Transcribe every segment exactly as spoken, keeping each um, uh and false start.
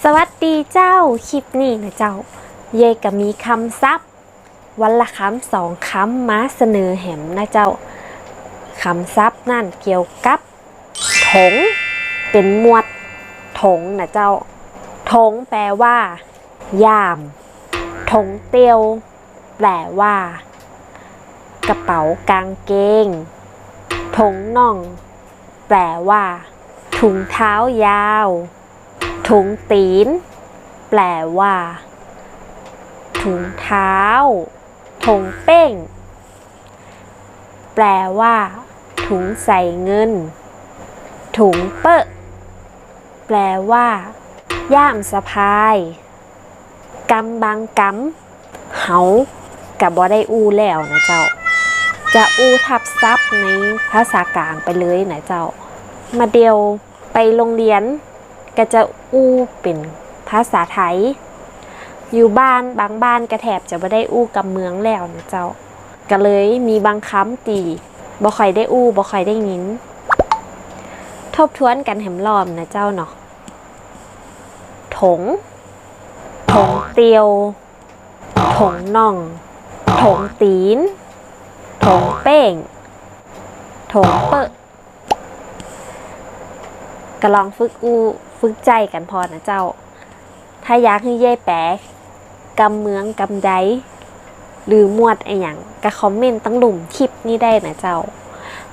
สวัสดีเจ้า คลิปนี้นะเจ้า เย้ยก็มีกำศัพท์วันละกำสองกำมาเสนอแหมนะเจ้า กำศัพท์นั้นเกี่ยวกับ ถง เป๋นหมวดถงนะเจ้า ถงแปลว่า ย่าม ถงเตียว แปลว่า กระเป๋ากางเกง ถงน่อง แปลว่า ถุงเท้ายาว ถงตี๋น แปลว่า ถุงเท้า ถงเป้ง แปลว่า ถุงใส่เงิน ถงเป๊อะ แปลว่า ย่ามสะพาย กำบางกำ เฮาก็บ่ได้อู้แล้วนะเจ้า จะอู้ทับศัพท์ในภาษากลางไปเลยนะเจ้า มาเดี่ยวไปโฮงเฮียนก็จะอู้เป๋นภาษาไทย อยู่บ้านบางบ้านก็แทบจะบ่ได้อู้กำเมืองแล้วนะเจ้า ก็เลยมีบางกำตี้บ่ค่อยได้อู้ บ่ค่อยได้ยิน ทบทวนกั๋นแหมรอบนะเจ้าเนาะ ถง ถงเตียว ถงน่อง ถงตี๋น ถงเป้ง ถงเป๊อะ ก็ลองฝึกอู้ฝึกใจ๊กั๋นพ่องนะเจ้า ถ้าอยากหื้อเย้ยแปลกำเมืองกำใด หรือหมวดอะหยังก็คอมเมนต์ตังลุ่มคลิปนี้ได้นะเจ้า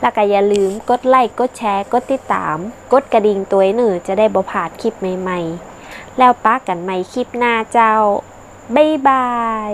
แล้วก็อย่าลืมกดไลก์ กดแชร์ กดติดตาม กดกระดิ่งตวยเน่อ จะได้บ่พลาดคลิปใหม่ๆ แล้วปะกั๋นใหม่คลิปหน้าเจ้า บ๊ายบาย